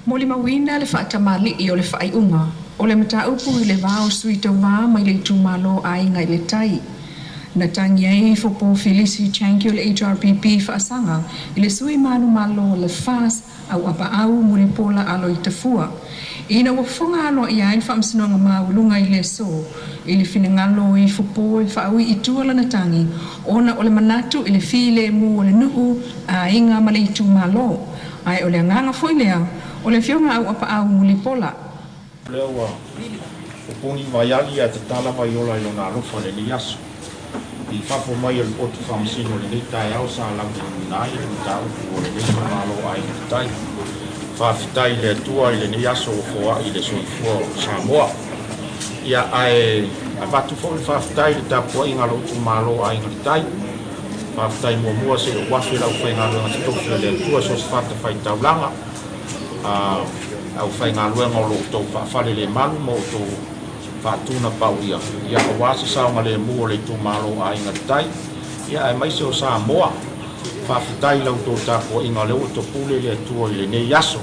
Molimauina le faatamalii o le faaiuga o le mataupu i le va o Sui Tauva mai le Itumalo Aiga i le Tai. Na tagi ai Ifopo Filisi Chanki o le HRPP faasaga i le sui manumalo o le FAS Auapaau Mulipola Aloitafua, ina ua fofoga aloaia ai le Faamasinoga Maualuga i le aso i le finagalo o Ifopo e faaui i tua lana tagi ona o le manatu i le filemu o le nuu, aiga ma le itumalo. Ae o le agaga foi lea o le Afioga Auapaau Mulipola. Lea ua poponi vaiali ae tatala vaiola i lona alofa i lenei aso. I fafo mai o le potu faamasino i lenei taeao sa lauliliuina ai le mataupu o lenei itumalo Aiga i le Tai. Faafetai i le Atua i lenei aso ua foai i le soifua o Samoa. Ia ae avatu foi le faafetai i le tapuaiga a lou itumalo Aiga i le Tai. Faafetai muamua se i ou afe i le aufaigaluega totofi a le Atua i so o se fatafaitaulaga. Aufaigaluega o lo outou faafalelemalu ma outou faatunapaulia, ia aua se saogalemu o le itumalo Aiga i le Tai, ia aemaise o Samoa. Faafetai i la outou tapuaiga o lea ua topule le Atua i lenei aso.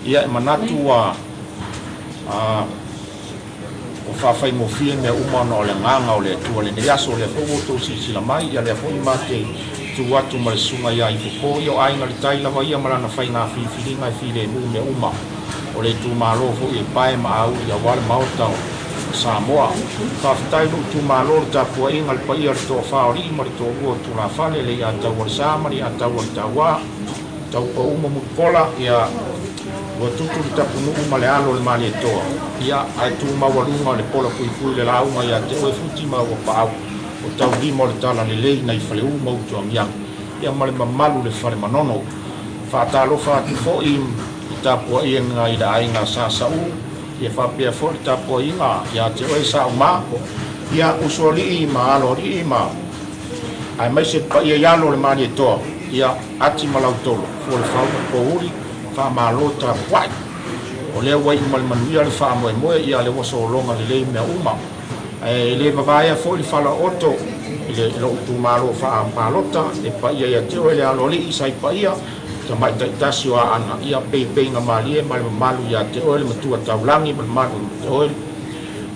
Ia e manatu ua Ua faafaigofie mea uma ona o le agaga o le Atua i lenei aso. O lea foi ua outou silasila mai, ia lea foi ma te tu atu ma le susuga ia Ifopo, ia o Aiga i le Tai lava ia ma lana faiga filifiliga e filemu mea uma. O le itumalo foi e pae ma auli aua le Maota o Samoa. Faafetai lou itumalo i le tapuaiga i le paia o le toafa o alii ma le toalua o tulafale, le Iataualesa ma le Iataualetaua. Taupau ma Mulipola, ia, ua tutu le tapunuu ma le alo o le Malietoa, ia, ae tu maualuga le pola puipui le lauga ia te oe Futi ma Auapaau, o taulima o le talalelei nai Faleu ma Utuagiagi, ia ma le mamalu le Fale Manono. Faatalofa atu foi i tapuaiga i le aiga Sa Sauu, ia faapea foi le tapuaiga ia te oe Sauma, ia, Usoalii ma Aloalii ma aemaise le paia i alo o le Malietoa, ia, Ati ma Lautolo, Fualefau ma Pouli, faamalo tapuai. O lea ua iu ma le manuia le faamoemoe, ia lea ua sologa lelei mea uma. Ae e le vavaea foi le falaooto i le lou itumalo faapalota, e paia ia te oe le aloalii sa i paia, tamaitai tasi o Aana, ia peipeiga malie ma le mamalu ia te oe le matua taulagi ma le mamalu ia te oe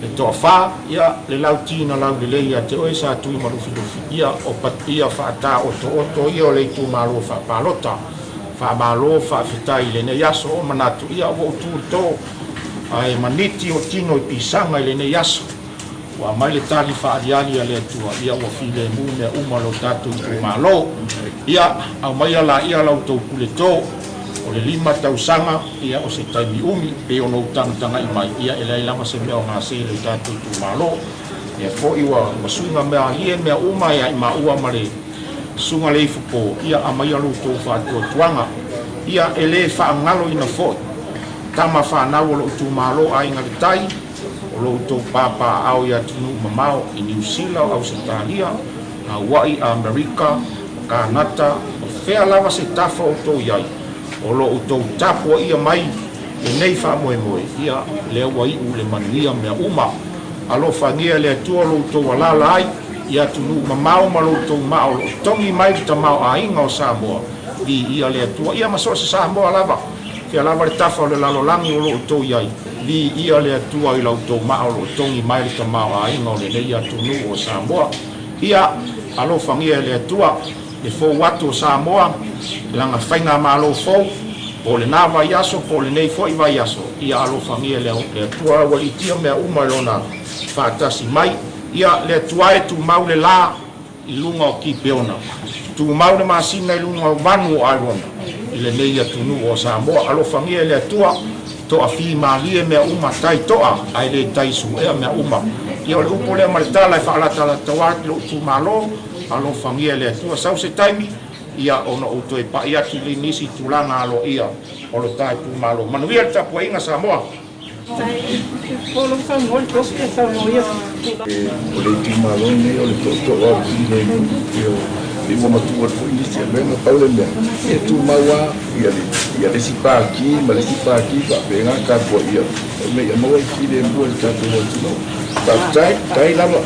le toafa, ia, le lauti na laulelei ia te oe sa tui ma Lufilufi, ia, o paia faataotooto ia o le itumalo faapalota. Faamalo faafetai i lenei aso o manatu, ia, ua ou tu i le to, ae maniti o tino i pisaga i lenei aso. Ua aumai le tali faaaliali a le Atua, ia ua filemu mea uma lo tatou itumalo. Ia, aumaia laia la outou puleto, o le 5 tausaga, ia o se taimi umi, pei ona ou tagatagai mai, ia e leai lava se mea o gase i lo tatou itumalo. Ia foi ua suiga malie mea uma ia i maua ma le Susuga Leifopo, ia aumaia lo outou faatuatuaga. Ia e le faagaloina foi tama fanau o lou itumalo Aiga i le Tai, O lo outou papaaao i atunuu mamao i Niu Sila, o Ausetalia, Hauaʻi, Amerika, o Kanata, o fea lava se tafa o outou i ai, o lo outou tapuaia mai lenei faamoemoe, ia, lea ua iu le manuia mea uma. Alofagia le Atua lo outou alaala ai i atunuu mamao ma lo outou maa o lo o togi mai le tamaoaiga o Samoa, viia le Atua, ia ma so o se Samoa lava. Fea lava le tafa o le lalolagi o lo o outou i ai, viia le Atua i la outou maa o lo o togi mai le tamaoaiga o lenei atunuu o Samoa. Ia alofagia e le Atua le fou atu o Samoa i lana faigamalo fou, po o lena vaiaso po o lenei foi vaiaso. Ia alofagia e le Atua aualiitia mea uma i lona faatasi mai. Ia le Atua e tumau le la i luga o Kipeona. Tumau le masina i luga o vanu o Airona i lenei atunuu o Samoa. Alofagia e le Atua, toafimalie mea uma, tai toa ae le tai suea mea uma. Ia o le upu lea ma le tala e faalatalataua atu i lou itumalo, alofagia e le Atua. Sau se taimi, ia ona ou toe pai atu i nisi tulaga aloaia o lo ta itumalo. Manuia le tapuaiga Samoa. O le itumalo lenei o le tootoo lava o le filemu, pei ua matua atu foi nisi avega. Pau le mea, e tumau lava ia le isi pati ma le isi pati faapena tapuaia ina ia maua le filemu e le tatou atunuu. Faafetai, faafetai lava.